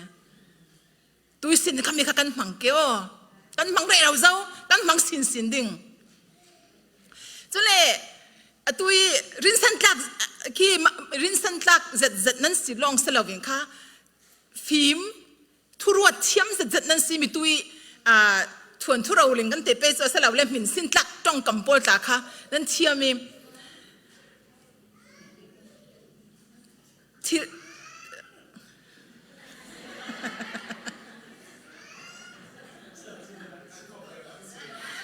Tuisin khami kha kan hmang ke aw. Kan hmang reh lo zo, kan hmang sinsin ding. Cule, atu i rinsan tlak khi ma-, rinsan tlak zetzet nan si lawng si loin kha, fim, thuruat thiam zetzet nan si mi tu i, aa, thuanthu rori kan ti pei cu a si lo le hmin sin tlak ṭongkam pawl tla kha nan thiam i, Thil,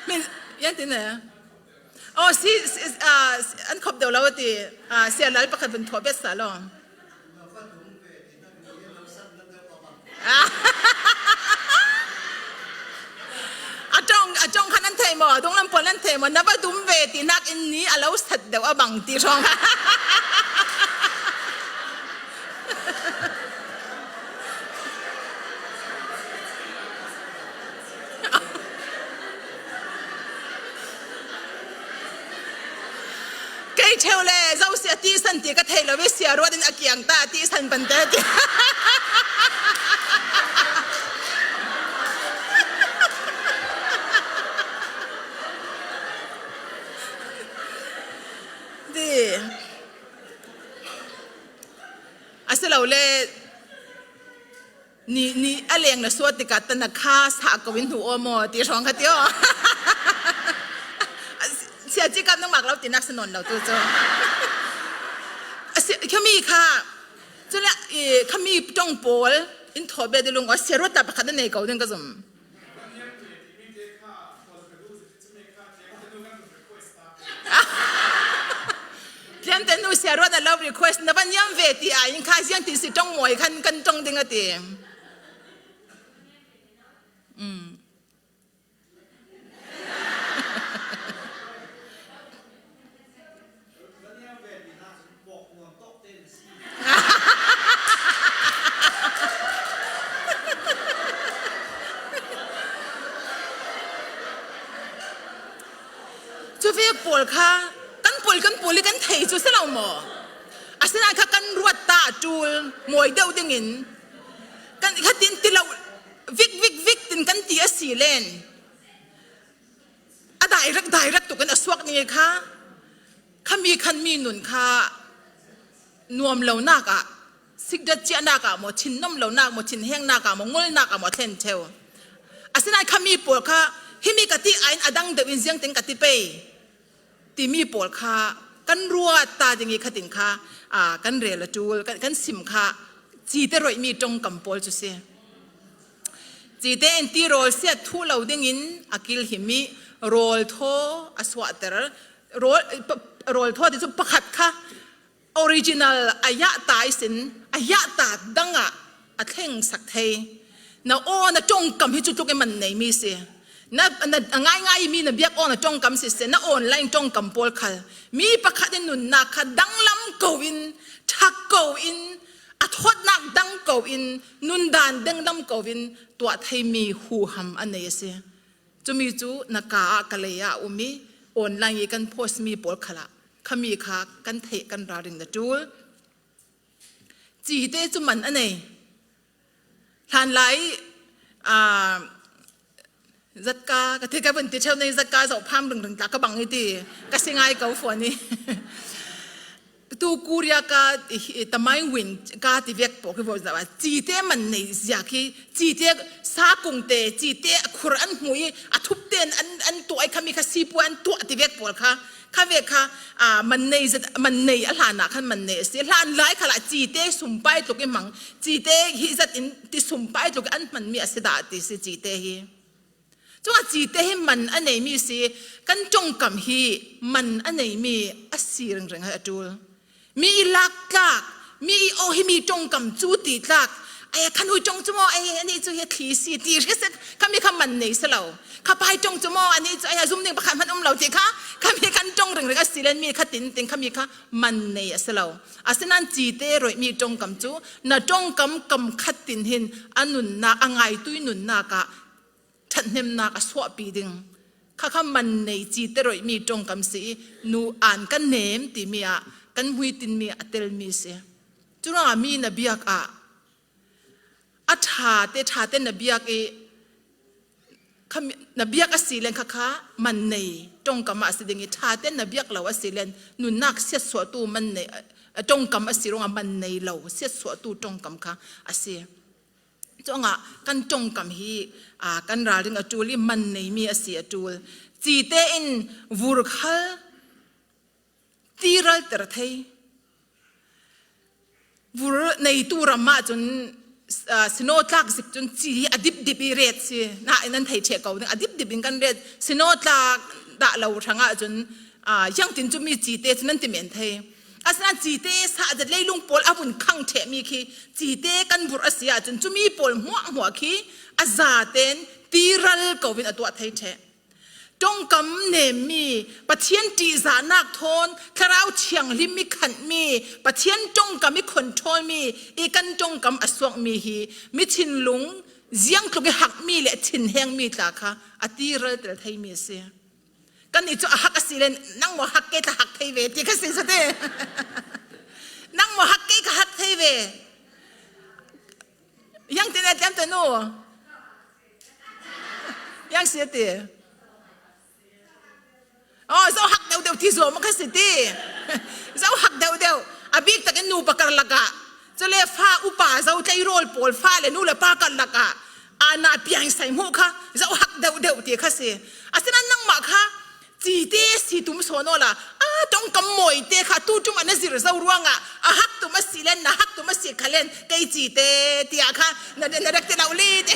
min, yan tin eh. Oh, si, si, ah, si, an khop deuh lo ti, ah, sialal pakhat vun thawh bet sa lo. Ah. A ṭong, a ṭong kha nan thei maw? A dunglam pawl nan thei maw? Na va dum ve ti nak in ni a lo sat deuh a bang ti hrawng. Kei ṭheu le, zo si a tihsan ti ka thei lo i sia ruat in a kiang ta a tihsan pante ti. Ti. A Lo le, ni, ni a leng na suat tikah tana kha sa ko in hnu aw maw ti hrawng kha ti aw. Sia ci kap nung mak lo ti nak sa nawn lo tu cu. A si, khami kha, cule, eh, khami ṭong pawl in thawh bia di lung aw, sia ruat ta pakhat na nei ko ding ka zum. Tliamte nu sia ruat a lo request na van niam ve ti ai in kha ziang tin si ṭong mawi khan kan ṭong ding a ti. Mm. Cu vek pawl kha kan pawl, kan pawl i kan thei cu si lo maw? Asinain kha kan ruat ta a ṭul mawi deuh dingin kan kha tin ti lo, vik, vik, vik tin kan ti a si len a direct, direct tuk in a suak ding i kha, khami khan mi nun kha nuam lonak ah, sikdat ciahnak ah maw, thinnom lonak maw, thinhengnak ah maw, ngolnak ah maw, a thlen ṭheu. Asinain khami pawl kha, himi ka ti aiin a dang deuh in ziangtin ka ti pei timi pawl kha kan ruat ta ding i khatin kha, aa, kan rel a ṭul, kan, kan sim kha, Cite roihmi ṭongkam pawl cu si. Cite in ti rawl siat thuh lo dingin a kilhim i rawl thaw a suahter. Rawl, pa-, rawl thaw ti cu pakhat kha original a yahta ihsin a yahta dangah a thlengsak thei. Na aw, na ṭongkam hi cu tluk i man neimi si. Na, na, a ngaingai mi na biak aw na ṭongkam siseh, na online ṭongkam pawl khal mi pakhat in nunnak kha danglam ko in, ṭhak ko in, a thawtnak dang ko in, nundan danglam ko in tuah theimi huham a nei a si. Cumi cu na ka ah, ka lei ah a um i online i kan post mi pawl khalah khami kha kan theih, kan ralring na ṭul. Cite cu man a nei. Hlanlai, aa, zatka, ka ti ka vun ti ṭheu nei, zatka zoh pham ringring tla ka bang i ti, ka si ngai ko fuan i. Tu Korea ka, i, i, tamai win ka ti vek pawl khi vawh zah a, cite man nei zia khi, cite sakung te, cite a khur an hmu i, a thup ten an, an tuah i khami kha sipu an tuah ti vek pawl kha, kha ve kha, aa, man nei zat, man nei a hlanah khan man nei a si. Hlanlai khalah cite sumpai tluk i hmang, cite hi zat in ti sumpai tluk i an hmanmi a si dah ti si cite hi. Cungah cite hi man a neimi si, kan ṭongkam hi man a neimi a si ringring a ṭul. Mi i lak tlak, mi i aw himi ṭongkam cu ti tlak. Ai, kha nu ṭong cu maw, ai, anih cu hi a thli si ti hriat seh, khami kha man nei si lo. Kha pai ṭong cu maw, anih cu, ai, a zum ding pakhat hmanh um lo ti kha, khami kan ṭong ringring a si len mi kha tin tin khami kha man nei a si lo. Asinain cite roihmi ṭongkam cu na ṭongkam kam khat tin hin a nunnak, a ngaitui nunnak ah ṭhathnemnak a suahpi ding. Khakha man nei cite roihmi ṭongkam si i, nu an kan nem timi ah kan hmuitinmi a telmi si. Curuangah mi na biak ah a ṭhate, ṭhate na biak i, khami, na biak a si len khakha man nei ṭongkam ah a si ding i, ṭhate na biak lo a si len nunnak siatsuahtu man nei, ṭongkam a si ruangah man nei lo siatsuahtu ṭongkam kha a si. Cuangah kan ṭongkam hi, aa, kan ralring a ṭul i man neimi a si a ṭul. Cite in vur khal ti ralter thei. Vur neitu ram ahcun, aa, sinaw tlak zik cun ci hi a dipdip i ret si. Na in an thei ṭheh ko ding, a dipdip in kan ret. Sinaw tlak dah lo hrangah cun, aa, ziangtin cumi cite cu nan ti men thei. Asinain cite sahzat leilung pawl a vun khang ṭhehmi khi cite kan burh a si ahcun cumi pawl hmuahhmuah khi a zaten tiral ko in a tuah thei ṭheh. Ṭongkam nemmi, Pathian ṭihzahnak thawn Thlarau Thianghlim i khanhmi, Pathian ṭongkam i controlmi i kan ṭongkam a suakmi hi mi thinlung ziangtluk i hakmi le thinhengmi tla kha a tiral tel theimi a si. Kannih cu a hak a si le, nang maw hak kei ka hak thei ve, ti ka si sate. Nang maw hak kei ka hak thei ve. Yang tin a tliam te nu. Yang si a ti. Oh, zo hak deuh deuh ti zo maw ka si ti. Zo hak deuh deuh. A bik takin nu pakar lakah Cule fa upa zo tleirawl pawl fa le nu le pa kar lakah, a, na piangsai hmuh kha, zohak deuhdeuh ti kha si. Asinan nangmah kha, cite si tum sawn awla, a, ṭawngkam mawite kha, tu tum a na zir zo ruangah, a hak tum a si len, na hak tum a si kha len, kei cite, tiah kha, na, na dek ti lo li te.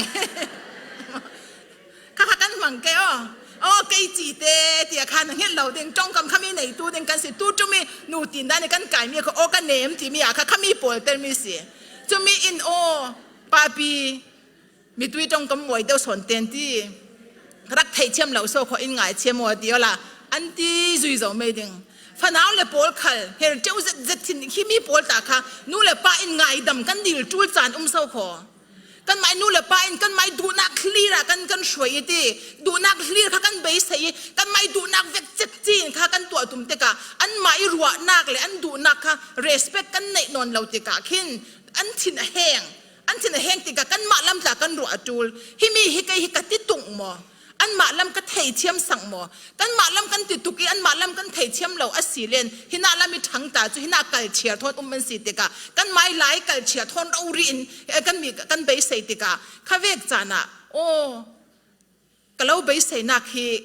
Kha kha kan hmang ke aw. Aw, kei cite, tiah kha na nghet lo ding, ṭawngkam kha mi neitu ding kan si, tu tum i nu tin dan i kan kai mi kha, aw, ka nem ti mi ah kha, kha mi pawl tel mi si. Cumi in aw, papi, mitui ṭawngkam mawi deuh sawn ten ti. Rak theih thiam lo saw khaw in ngai thiam aw ti awla, an ti zui zo mai ding. Fanau le pawl khal, her teu zet zet thin khi mi pawl ta kha, nu le pa in ngaidam kan dil tul caan um so khaw. Kan mai nu le pa in kan mai duhnak hlir ah kan, kan hruai i ti, duhnak hlir kha kan beisei i, kan mai duhnak vek cek cin kha kan tuah tum tikah, an mai ruahnak le an duhnak kha respect kan neih nawn lo tikah khin, an thin a heng, an thin a heng tikah kanmah lam tla kan ruah a tul. Himi hi kei hi ka ti tung maw? Anmah lam ka thei thiam sak maw? Kanmah lam kan ti tuk i, anmah lam kan thei thiam lo a si len, hinah lam i ṭhang ta cu, hinah kal thiar thawn um an si tikah, kan mai lai kal thiar thawn rori in, eh, kan mi kan beisei tikah, kha vek caan ah, aw, ka lo beiseinak hi,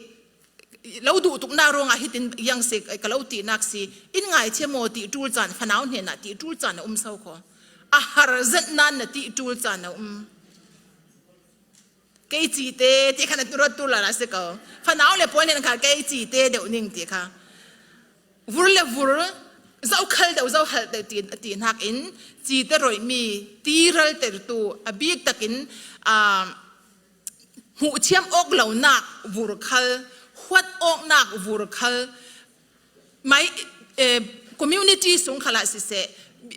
lo duh tuknak ruangah hitin yang si, ka lo tinak si, in ngai thiam aw ti tul caan, fanau hnenah ti tul caan a um so khaw. A har zet nan na ti tul caan a um. Kei cite, ti kha na tu rawt tu lala si ko. Fanau le pawl nen kha kei cite deuh ning ti kha. Vur le vur, zokhal deuh, zokhal deuh ti, ti hnak in, cite roihmi, ti raltertu, a bik takin, ah, hmuh thiam awk lonak vur khal, huat awknak vur khal, mai, eh, community sung khalah siseh,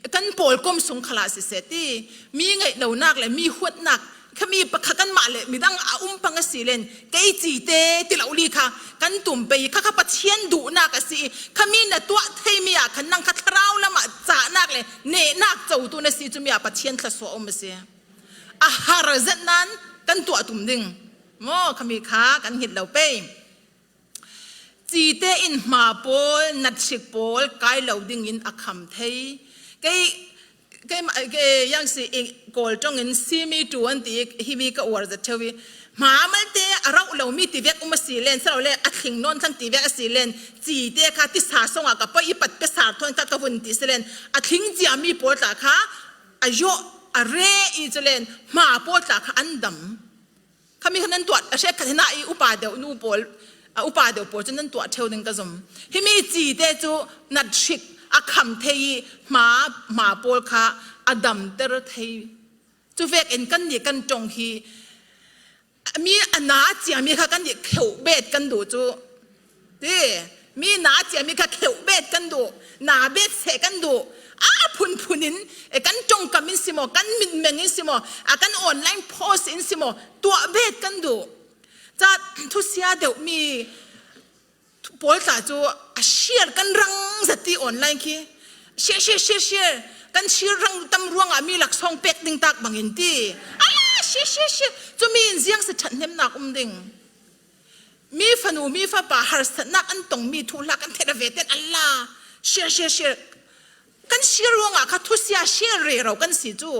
kan pawlkom sung khalah siseh ti, mi ngaih lonak le mi huatnak, kha mi pakhat kanmah le midang a um pang a si len, kei cite ti lo li kha, kan tum pei, kha kha Pathian duhnak a si i, kha mi na tuah thei mi ah khan nang kha thlarau lamah cahnak le nehnak cotu na si cu mi ah Pathian thluasuah um a si. A har zet nan kan tuah tum ding. Maw, kha mi kha kan hngilh lo pei. Cite in hma pawl, nathrik pawl kai lo dingin a kham thei. Kei, kei, kei yang si i Kawl ṭawngin simi tu an ti, himi ka uar zat theu i. Hma malte a rauh lo mi ti vek um a si len, si lo le a thling nawn thlang ti vek a si len, cite kha tisa songah ka poi i pat pe sar thawn kha ka vun ti si len, a thling cia mi pawl tla kha a yawh, a re i cu len, hma pawl tla kha an dam. Khami kha nan tuah, a hrekkhat hinah i upa deuh nu pawl, a upa deuh pawl cu nan tuah ṭheu ding ka zum. Himi cite cu nathrik a kham thei i hma, hma pawl kha a damter thei. Cu vekin kannih kan ṭong hi mi a na ciami kha kannih kheuh bet kan duh cu. Ti, mi na ciami kha kheuh bet kan duh, na bet seh kan duh. A phunphun in, eh, kan ṭongkam in si maw, kan mitmeng in si maw, a kan online post in si maw, tuah bet kan duh. Ca thusia deuh mi pawl tla cu a share kan rang zat ti online khi. Share, share, share, share. Kan share rang tam ruangah mi laksawng pek ding tak bangin ti. Ala, share, share, share. Cumi in ziang si ṭhathnemnak um ding. Mi fanu, mi fapa harsatnak an tongmi thuhla kan theih a ve ten a la. Share, share, share. Kan share ruangah kha thusia share rero kan si cu.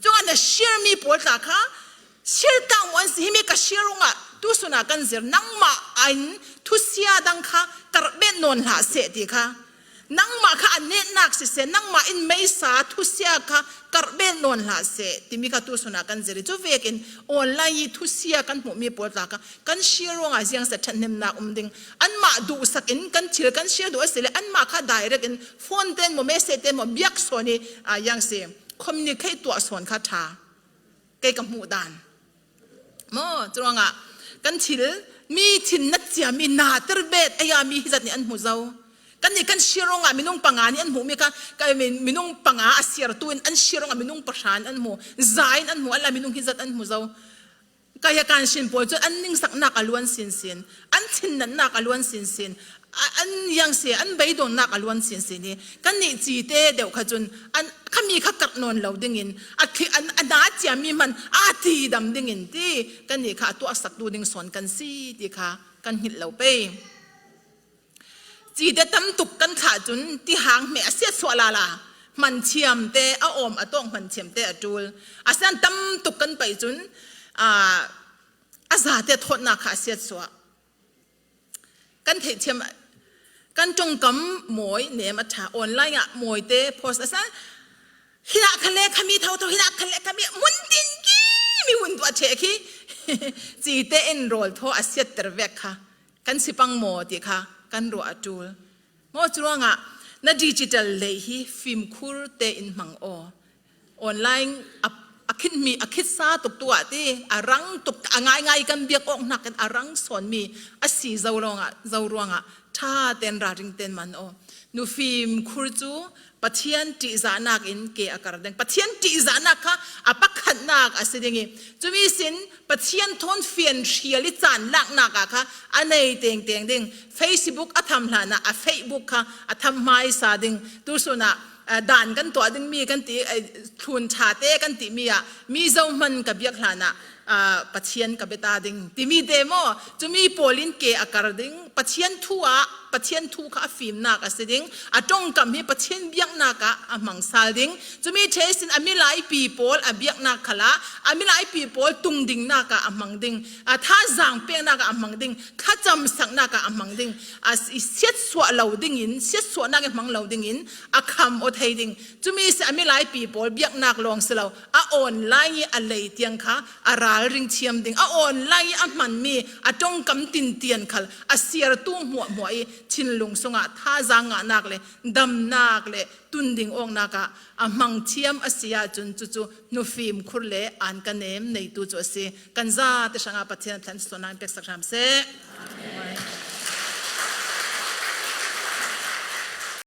Cungah na share mi pawl tla kha share tlang maw an si, himi ka share ruangah tu sunah kan zir. Nangmah in thusia dang kha karh bet nawn hlah seh ti kha. Nangmah kha a netnak siseh, nangmah in meisa thusia kha karh bet nawn hlah seh timi kha tu sunah kan zir i cu vekin online i thusia kan hmuhmi pawl tla kha kan share ruangah ziang si ṭhathnemnak um ding. Anmah duhsak in kan thil kan share duh a si le anmah kha direct in phone ten maw, message ten maw, biak sawn i, ah, yang si communicate tuah sawn kha ṭha. Kei ka hmuh dan. Maw, curuangah kan thil, mi thin na ciami na ter bet, aya mi hi zat nih an hmu zo. Kannih kan share ruangah minung panga nih an hmuhmi kha, ka mi, minung panga a share tu in an share ruangah minung pahra in an hmu, za in an hmu, an la minung hi zat an hmu zo. Kaya kan shin pawl cu an ningsaknak a luan sinsin, an thinnatnak a luan sinsin, a, an yang si, an beidonnak a luan sinsin hi. Kannih cite deuh kha cun an, khami kha karh nawn lo dingin, a thi, an, a na ciami hman a tidam dingin ti, kannih kha a tuahsaktu ding sawn kan si ti kha kan hngilh lo pei. Cite tam tuk kan thlah cun tihang hmeh a siatsuah lala. hman thiamte a awm, a tawk hman thiamte a ṭul. A san tam tuk kan paih cun, aa, a zate thawtnak kha a siatsuah. Kan theihthiam, kan ṭongkam mawi nem a ṭha, online ah mawite post a san, hinah kha le khami thotho, hinah kha le khami mun tin ki mi hun tuah ṭheh khi cite in rawl thaw a siatter vek kha kan si pang maw ti kha kan ruah a ṭul. Maw cu ruangah na digital lei hi fimkhur tein hmang aw. Online a, a khitmi, a khitsa tuk tu ah ti, a rang tuk, a ngaingai kan biak awk hnakin a rang sawnmi a si zo ruangah, zo ruangah ṭha ten ralring ten man aw. Nufim khur cu Pathian ṭihzahnak in ke a kar ding. Pathian ṭihzahnak kha a pakhatnak a si ding i, cumi sin Pathian thawn fian hrial i caan laknak ah kha a nei tengteng ding. Facebook a tham hlanah a Facebook kha a tham hmaisa ding. Tusun ah, aa, dan kan tuah dingmi kan ti, aa, thlun ṭhate kan timi ah mi zohman ka biak hlanah, aa, Pathian ka biata ding timi te maw? Cumi pawl in ke a kar ding. Pathian thu ah, Pathian thu kha a fimnak a si ding. A ṭongkam hi Pathian biaknak ah a hmang sal ding. Cumi ṭhe sin a milaipi pawl a biaknak khalah, a milaipi pawl tungdingnak ah a hmang ding. A thazaang peknak ah a hmang ding. Thlacamsaknak ah a hmang ding. A i siatsuah lo dingin, siatsuahnak i hmang lo dingin a kham aw thei ding. Cumi si a milaipi pawl biaknak lawng si lo, a online i a lei tiang kha a ralring thiam ding. A online i a hmanmi a ṭongkam tintian khal a siartu hmuahhmuah i thinlung sungah thazaang ngahnak le damnak le tunding awknak ah a hmang thiam a si ahcun cucu nufim khur le an ka nem neitu cu a si. Kan zate hrangah Pathian a thlen suahnak in peksak hram seh.